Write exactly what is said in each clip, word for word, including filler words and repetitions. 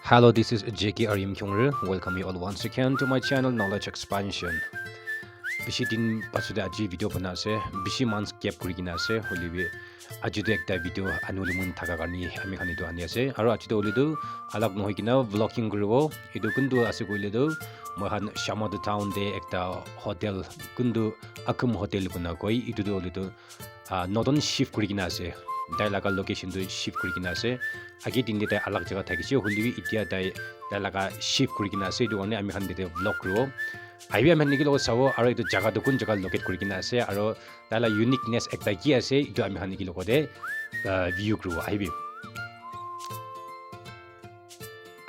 Hello, this is J K R M Kyungre. Welcome you all once again to my channel, Knowledge Expansion. Bishi din pasode aji video bana ase, bishi months gap kuri kena ase, hoile bi aji tu ekta video anuli mun thaka karni ami khan etu ani ase. Aro aji tu hoile tu alag nohoi kena vlogging kuribo. Etu kuntu ase koile tu moi khan Shamator town te ekta hotel kuntu Akhum Hotel kuna koi. Etu tu hoile tu ah, notun shift kuri kena ase. Tai laga location tu shift kuri kena ase. Age din te tai alag jaga thakise, hoile bi etia tai, tai laga shift kuri kena ase. Etu karne ami khan tete vlog kuribo. Ahibi ami khan niki logot sabo, aro etu jaga tu kun jaga locate kuri kena ase, aro tai la uniqueness ekta ki ase, etu ami khan niki logot te, ah, view kuribo. Ahibi.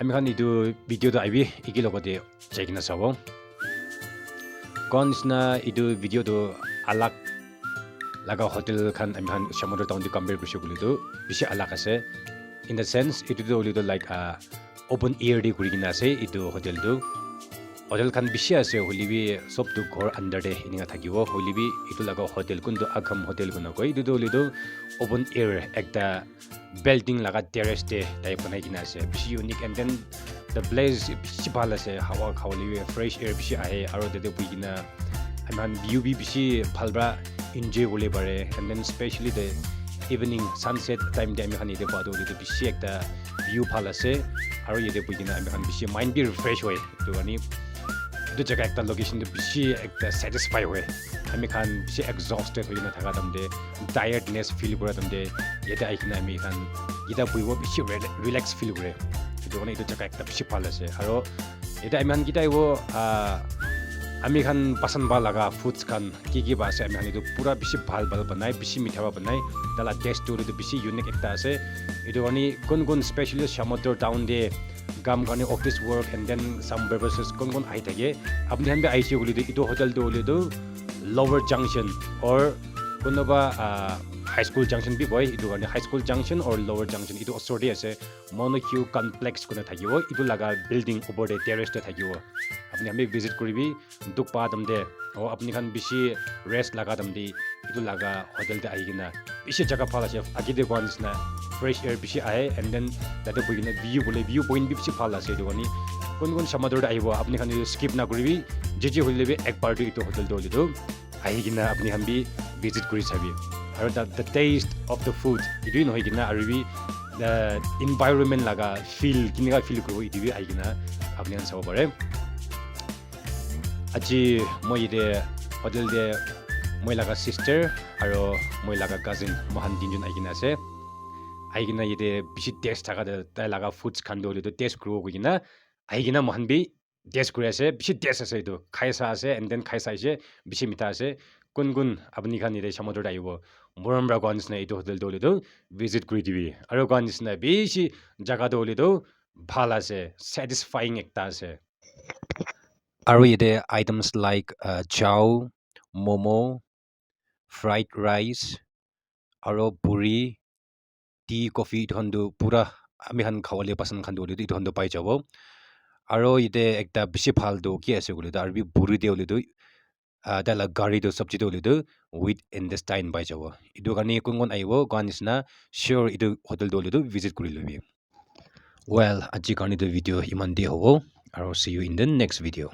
Ami khan etu video tu ahibi, eki logot te jai kena sabo. Koa nishina etu video tu alag laga hotel khan ami khan Shamator town te compare kurise koile tu bishi alag ase. In the sense, etu tu hoile tu like, ah, open air te kuri kena ase etu hotel tu. Hotel khan bishi ase, hoile bi sob tu ghor under te eninka thakibo. Hoile bi etu laga hotel kuntu Akhum Hotel kuna koi. Etu tu hoile tu open air ekta building laga terrace te tai banai kena ase. Bishi unique, and then the place bishi bhal ase. Hawa khawole bi fresh air bishi ahe, aro tete buhi kena ami khan view bi bishi bhal para enjoy kuribole pare. And then specially the evening sunset time te ami khan yate pa toh hoile toh bishi ekta view bhal ase, aro yate buhi kena ami khan bishi mind bi refresh hoi. Etu karne etu jaga ekta location toh bishi ekta satisfy hoi. Ami khan bishi exhausted hoi kena thaka time te, tiredness feel kura time te, yate ahi kena ami khan yate buhibo bishi rela-, relax feel kure. Etu karne etu jaga ekta bishi bhal ase. Aro yate ami khan kita ahibo, ah, ami khan pasand pa laga foods khan ki ki ba ase, ami khan etu pura bishi bhal bhal banai, bishi mitha ba banai. Tala taste tu hoile tu bishi unique ekta ase. Etu karne kun kun specially Shamator town te kam karne office work and then some purposes kun kun ahi thake. Apni khan bi ahise koile tu etu hotel tu hoile tu Lower Junction or kunuba, ah, High School Junction bi koi. Etu karne High School Junction or Lower Junction etu osor te ase. Monokyu Complex kuna thakibo. Etu laga building upor te terrace te thakibo. Apni khan bi visit kuribi. Dukh pa time te, aru apni khan bishi rest laga time te, etu laga hotel te ahi kena bishi jaga bhal ase. Age te koa nishina fresh air bishi ahe, and then tate bohi kena view bole, view point bi bishi bhal ase. Etu karne kun kun Shamator te ahibo, apni khan etu skip na kuribi, je je hoile bi ek bar tu etu hotel te hoile tu ahi kena apni khan bi visit kuri sabi. Aru the, the taste of the food, etu nohoi kena aru bi the environment laga feel, kenika feel kuribo, etu bi ahi kena apni khan sabo pare. Aji moi yate hotel te moi laga sister aro moi laga cousin, moikhan tinjon ahi kena ase. Ahi kena yate bishi taste thaka te, tai laga foods khan toh hoile toh taste kuribo koi kena ahi kena moikhan bi taste kuri ase. Bishi taste ase etu, khai sa ase and then khai saise, bishi mitha ase. Kun kun apni khan yate Shamator te ahibo, morom para koa nishina etu hotel toh hoile toh visit kuri dibi. Aro koa nishina bishi jaga toh hoile toh bhal ase, satisfying ekta ase. Aro yate items like, uh, chow, momo, fried rice, aro puri, tea, coffee, etu khan tu pura ami khan khawole pasand khan tu hoile tu etu khan tu pai jabo. Aro yate ekta bishi bhal tu ki ase koile tu, aru bi puri te hoile tu, ah, tai la curry tu, sabji tu hoile tu with intestine pai jabo. Etu karne kun kun ahibo, koa nishina sure etu hotel tu hoile tu visit kuri lobi. Well, aji karne tu video iman te hobo, aro see you in the next video.